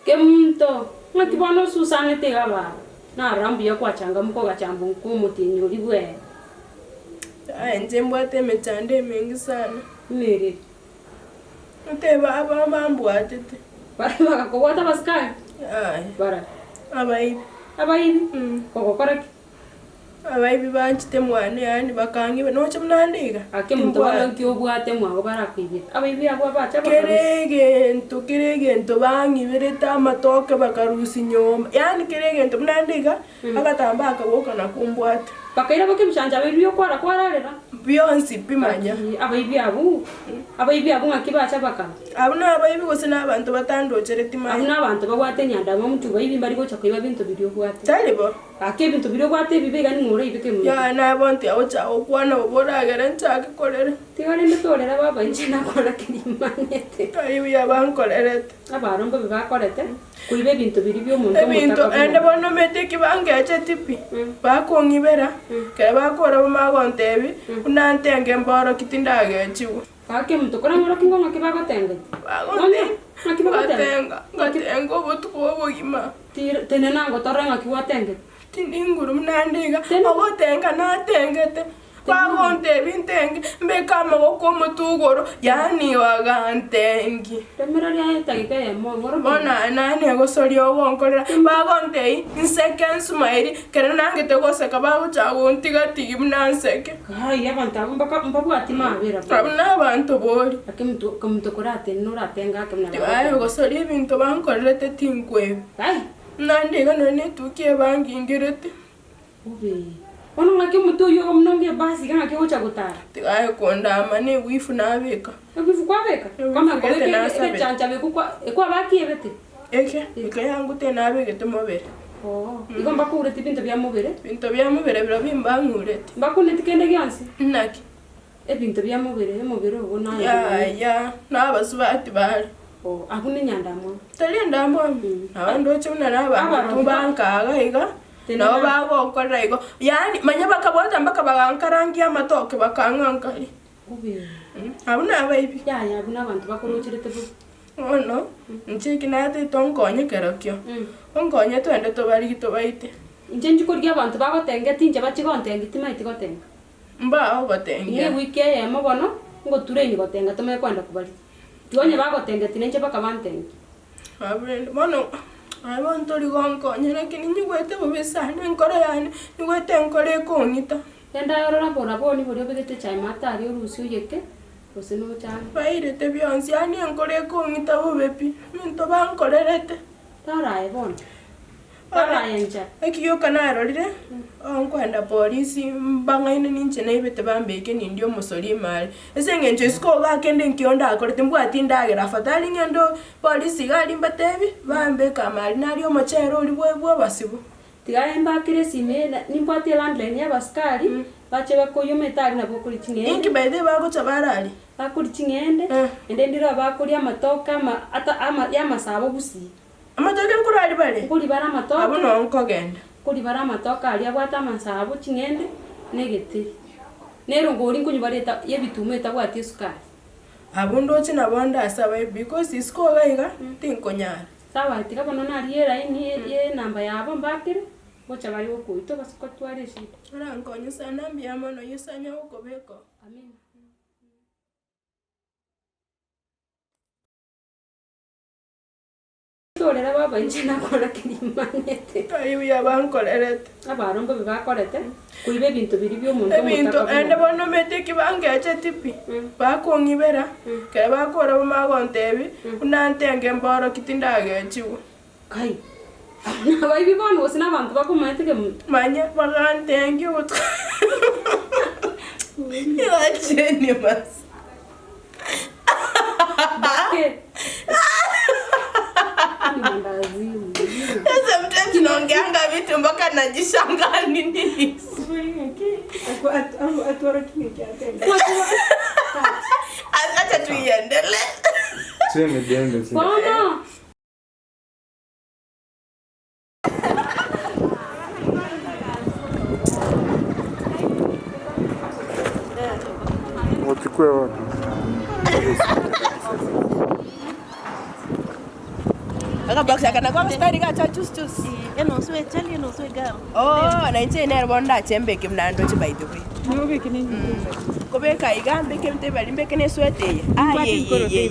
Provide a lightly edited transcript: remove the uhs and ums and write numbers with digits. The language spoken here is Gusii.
Kemunto, ng'aki bono osusanete iga baba? Narora mbuya kwachangamuka ogachamba omotienyi oria bwee. Aye inche mbwate emechando emenge sana. Buna ereri. Otebe aba bambwatete. Baria bagakobwata abasikari? Yaya. Barabwo? Abaibi. Abaibi? Kogokora ki? Abaibi banchete mwane yaani bakang'iba noche buna ande iga, Ake monto bono timbwati. nki obwate mwago barakoibere? Abaibi abwo abache Kera abakarusia. egento kera egento bang'iberete amatoke bakarusia nyomba, yaani kera egento buna ande iga, agatambaa akaboka nakombwata. Bakaira boka ebichancha biria okwara kwararera. Bionsi pi manya. Gaki abaibi abwo, abaibi abwo ng'aki bacha bakaba? Abwo nabaibi gose nabanto batandochereti maya? Abwo nabanto babwate enyandamwamu baibi mbari gocha koiba binto biria obwate. Tari bo. Gaki ebinto biria obwate ebibe iga ning'o oraibeke omonto? Yaya nabo ntiagocha gokwana bobe oragere nchake korera. Tiga rende torera baba inche nakwana keria imanyete. Tari buya bankorerete. Abaro mbobe bakorete koiba ebinto biria biomonto Ebinto omotaka naende buna. bono omanyete eki bangecheti pi, bakong'ibera, ekero bakora bamanye gontebia, buna ntenge mboroki tindagechigwa. Gaki omonto korang'orokie ng'o ng'aki bagotengete? Bagonte, Ng'aki bagotenga? ngatenga, ngatenga obotuko obogima. Tenena ngotorore ng'aki gwatengete. Tindi nguru buna nde iga, Tenena. ogotenga natengete, bagontebia ntenge, mbeke amagoko omotwe igoro, yaani bagantengia. Remereria aye etageka eyemo, ng'orokie. Bono aye naye negosoria ogonkorera, bagontebia nseke nsumaeri, ekero nangete goseka bagochaka gontiga tigi buna nseke. Kai, abanto abwo mbaka mbabwati mabera bori. Abwo nabanto bori. Gaki omonto omonto koratenene oratenge ake buna Aye bagoteba. gosoria ebinto bankorerete tinkweba. Kai. Naende iga nonya netuki ebangingerete. Bobe. Bono ng'aki omonto oyio obe buna onge ebasi iga ng'aki ogocha gotara. Tiga aye kondama na egwifu nabeka. Egwifu kwabeka? Egwifu Kwamanya gete kobeka nasabete. egechancha beku kwa ekwabakiebete? Eke, eke yangute nabegete mobere. Oo, igo mbakoureti ebinto bia mobere? Ebinto bia mobere birobio mbang'ureti. Mbakuneti kende gionsi? Naki? Ebinto bia mobere, omobere ogo naye omonyene. Yaya, nabasubati bare. Oo, abwo nenyandamwamu. Tari endamwamu, nabo ndoche buna nabanto bankaga iga, nabo bagonkorera igo. Yaani, manya bakabwata mpaka bagankarangia amatoke bakang'a nkaria. Abwo nabaibi. Yaya, abwo nabanto bakorocherete bobe. Bono, inche eki natete onkonye kerokio, onkonye twende tobarigie tobaite. Inche inche korigia abanto bagotengia tinche bachie gontengia timaeti gotenga. Mbao gotengia. Inga ewiki eyemo bono ngotura gotenga tomanye kogenda kobarigia. Tiga onye bagotengetie nainche mpaka bantengie. Rende bono, aye bono tori gonkonya lakini nyigwete bobe sana enkoro yane, nyigwete enkoro ekong'ita. Genda aye orore oboraboni boria obegete echae maate aria orusie oyeke, gose nochame. Bairete bionsi, yaani enkoro ekong'ita bobe pi, ebinto bankorerete. Rora aye bono, rora aye enchara. Eki gioka narorire, nkoenda polisi mbang'aine ninche naibete bambeke nindie omosori ime aria. Ase eng'encho isiko igaa kende nkio ndakore timbwati ndagera afadhali ng'ende polisi iga aria mbatebie, bambeke ime aria naria omochere oria bwa bw'abasibwa. Tiga aye mbakere esimi eye na nimbwate elandline ya abasikari, bache bakoyie omanyete aria nabo okoria ching'ende. Inki by the way bagocha bare aria? Bakoria ching'ende, naende ndire oo bakoria amatoke ama ata ama ya amasabo gusii. Amatoke nkorwa aria bare? Nkoria bare amatoke. Abwo noo nkogenda. Nkoria bare amatoke aria abwate amasabo, ching'ende, na egeteri. Na erongori nkonywa bare eta ya ebituma etabwati esukari. Abwo ndoche nabo ndasabe because isiko iga iga, tinkonyara. Sawa, tiga bono narigie eraini ye enamba yabo mbakere, gocha bare gokoita obase gotwara eshida. Orankonye sana mbuya mono Yeso anya gokobeka oo. Amina. Torera baba inche nakora keria imanyete. Tari buya bankorerete. Abaro mbobe bakorete, koiba ebinto biria bia omonto Ebinto omotaka naende buna. bono omanyete eki bangecheti pi, bakong'ibera, ekero bakora bamanye gontebia, buna ntenge mboroki tindagechigwa. Kai, abwo nabaibi bono gose nabanto bakomaete kemonto? Manya bagantengia obotuko Imagine basi. Bake. Ni mwendawazimu. Sometimes naongeanga vitu mpaka najishangaa ni nini. Acha tuiendelee. Sema jembe si. Bono. Wachukue watu. Akabox aka nako agasukari gacha chus chus. Enusu echali enusu egari. Oh, na inche nere bono ndache mbeke buna ndoche by the way. Kobeka iga mbeke ebinto ebibari mbeke na esweta eye. Ayeyeye.